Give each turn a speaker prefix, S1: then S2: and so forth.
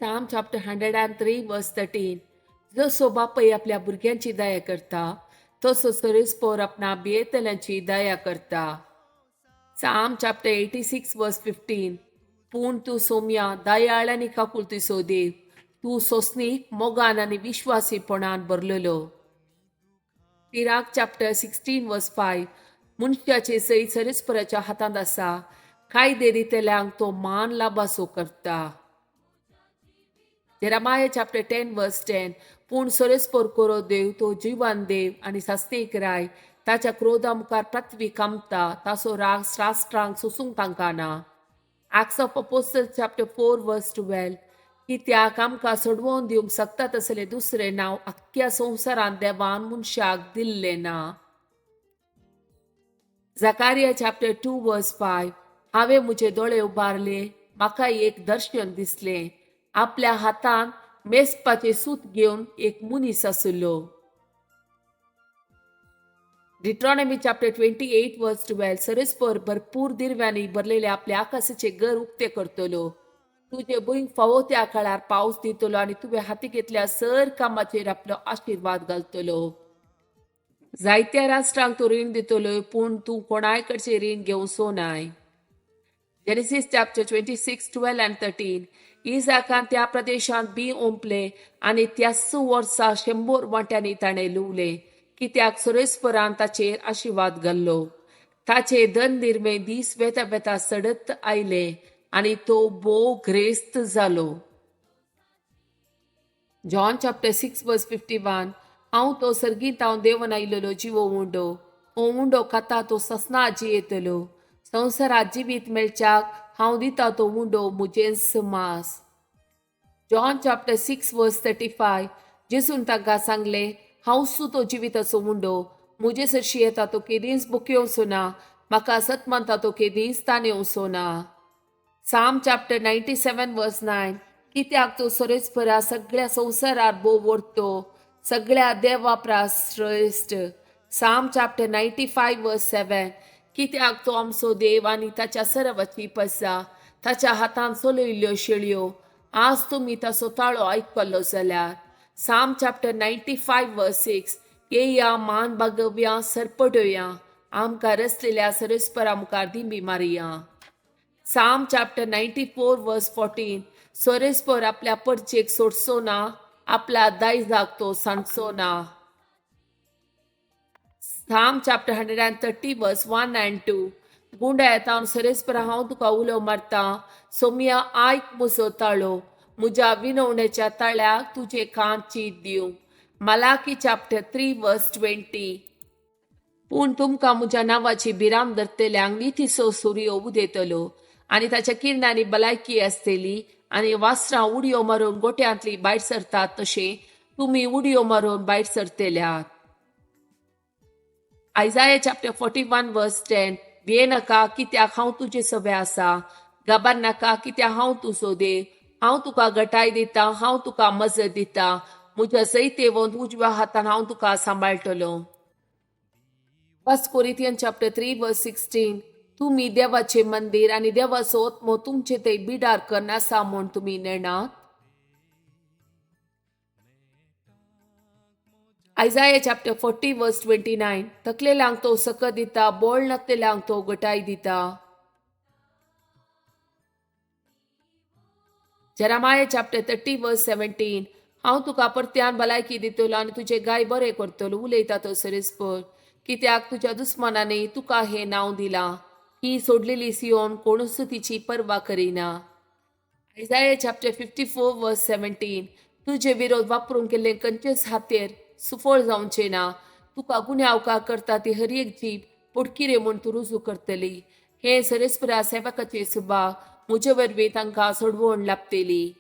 S1: Psalm chapter 103 verse 13. जसो बापय आपल्या भुरग्यांची दया करता तसो सरेस्पोर आपणा भियेतल्यांची दया करता. Psalm chapter 86 verse 15. पूण तूं सोम्या दयाळ आनी काकुळतीचो देव, तूं सोंसणीक मोगान आनी विश्वासीपणान भरलेलो. Sirach chapter 16 verse 5. मनशाचे सयत सरेस्पराच्या हातांत आसा, कायदे दितल्यांक तो मान लाभासो करता. Jeremiah chapter 10 verse 10. पूण सरेस्पर करो देव तो जिवान देव आनी सास्तीक राय, ताच्या क्रोधा मुखार पृथ्वी कामता, ताचो राग राष्ट्रांक सोसूंक तांकां ना. Acts of Apostle chapter 4 verse 12. कित्याक आमकां सोडवून दिवंक शकता तसलें दुसरें नांव आख्ख्या संवसारांत देवान मनशाक दिल्लें ना. Zechariah chapter 2 verse 5. हांवें म्हजे दोळे उबारले, म्हाका एक दर्शन दिसलें, आपल्या हातान मेजपाचें सूत घेवन एक मनीस आशिल्लो. Deuteronomy chapter 28 verse 12. सरेस्पर भरपूर दिरव्यांनी भरलेले आपल्या आकाशाचे घर उक्ते करतलो, तुजे भुंयक फावो त्या काळार पावस दितलो आनी तुवें हाती घेतल्या सर कामाचेर आपलो आशिर्वाद घालतलो. जायत्या राष्ट्रांक तूं रीण दितलो, पूण तूं कोणाय कडचें रीण घेवचो नाय. Genesis chapter 26 12 and 13. इजाकान त्या प्रदेशांत बी ओंपले आनी त्याच वर्सा 100 वांट्यांनी ताणें लुवलें, कित्याक सुरेस्परान ताचेर आशिर्वाद घाल्लो. ताचे धन निर्मे दीस वेता वेता सडत आयले आनी तो भोव ग्रेस्त जालो. John chapter 6 verse 51. हांव तो सर्गींत हांव देवन आयिल्लो जिवो उंडो, हो उंडो खाता तो ससना जियेतलो. संवसारांत जिवीत मेळच्याक हांव दिता तो उंडो म्हजेंच मास. John chapter 6 verse 35. जेजून तांकां सांगलें, हांव सु तो जिविताचो उंडो, म्हजे सरशी येता तो केदींच बुकयोवचो ना, म्हाका सत मानता तो केदींच ताणेवचो ना. Psalm chapter 97 verse 9. कित्याक तो सरेस्परा सगळ्या संवसारार भोव व्हरतो, सगळ्या देवा प्रास श्रेश्ठ. Psalm chapter 95 verse 7. कित्याक तो आमचो देव आनी ताच्या सरवाची पसा, ताच्या हातान चलयल्ल्यो शेळयो, आज तुमी ताचो ताळो आयकल्लो जाल्यार. Psalm chapter 95 verse 6. येया मान बागोवया सरपटोया, आमकां रचलेल्या सरेस्परा मुखार दिंबी मारया. Psalm chapter 94 verse 14. सरेस्पर आपल्या परचेक सोडचो ना, आपल्या दायजाक तो सांडचो ना. Psalm chapter 130 verse 1 and 2. गुंडा येता सरेस्परा हांव तुका उलो मारता, सोमया आयक म्हजो ताळो, म्हज्या विनवणेच्या ताळ्याक तुजे कान चीत दिवं. Malachi chapter 3 verse 20. पूण तुमकां म्हज्या नांवाची भिरांत धरतल्यांक नितीचो सुर्यो उदेतलो आनी ताच्या किरणांनी भलायकी आसतली, आनी वासरां उडयो मारून गोट्यांतली भायर सरतात तशें तुमी उडयो मारून भायर सरतल्यात. Isaiah chapter 41 verse 10. भियेनाका कित्याक हांव तुजे सवे आसा, घाबर नाका कित्याक हांव तुजो देव, हांव तुका गटाय दिता, हांव तुका मजत दिता, म्हज्या सयत येवन उजव्या हातान हांव तुका सांबाळटलो. 1 Corinthians chapter 3 verse 16. तुमी देवाचे मंदीर आनी देवाचो आत्मो तुमचे ते बिडार करून आसा म्हूण तुमी नेणात. Isaiah chapter 40 verse 29. तकलेल्यांक तो सकत दिता, बोळ नासलेल्यांक तो गटाय दिता. Jeremiah chapter 30 verse 17. हांव तुका परत्यान भलायकी दितलो आनी तुजे गाय बरे करतलो, उलयता तो सरेस्पर, कित्याक तुज्या दुस्मानांनी तुका हें नांव दिलां, ही सोडलेली सियोन कोणूच तिची पर्वा करिना. Isaiah chapter 54 verse 17. तुजे विरोध वापरून केल्ले खंयचेच हातेर सुफळ जावचें ना, तुका गुन्यांवकार करता ती हर एक जीब पोटकिरे म्हूण तूं रुजू करतली. हे सरेस्परा सेवकाचे सुभाव म्हजे वरवीं तांकां सोडवण लाभतली.